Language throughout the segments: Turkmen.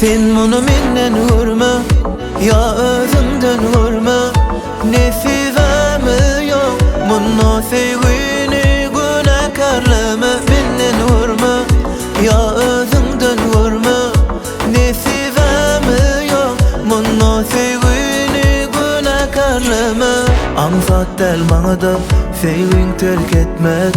Sen muny menden görme, ýa özüňden görme Nesibäme ýok munda söýgini günäkärleme Menden görme, ýa özüňden görme Nesibäme ýok munda söýgini günäkärleme Aňsat däl maňa-da söýgiň terk etmek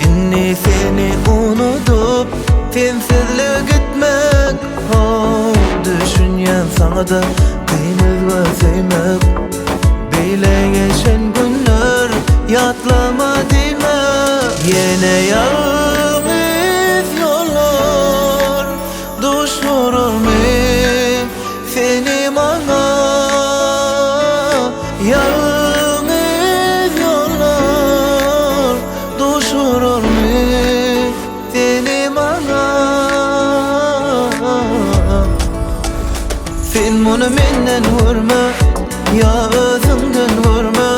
Indi seni unudyp sensizlige gitmek Ho, düşünýän saňa-da kyn özge söýmek Beýle geçen günler ýatlama diýme Ýene ýalňyz ýollar duşurarmy seni maňa Ýalňyz ýollar duşurarmy seni maňa Sen muny menden görme, ýa özüňden görme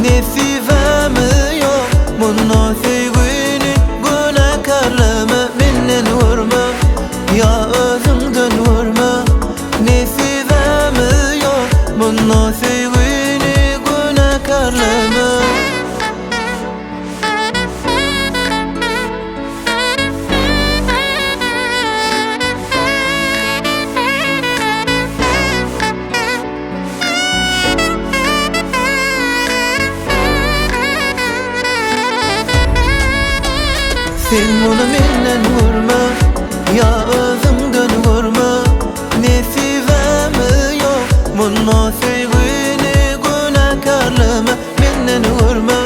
Nesibäme ýok munda söýgini günäkärleme Menden görme, ýa özüňden görme Nesibäme ýok munda söýgini günäkärleme. Sen muny menden görme, ýa özüňden görme Nesibäme ýok munda söýgini günäkärleme Menden görme,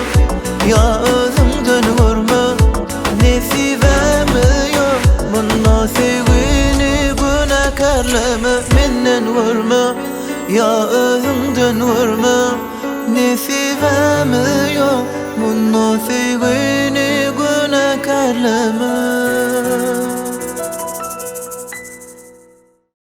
ýa özüňden görme Nesibäme ýok munda söýgini günäkärleme Menden görme, ýa özüňden görme Nesibäme ýok munda söýgini günäkärleme.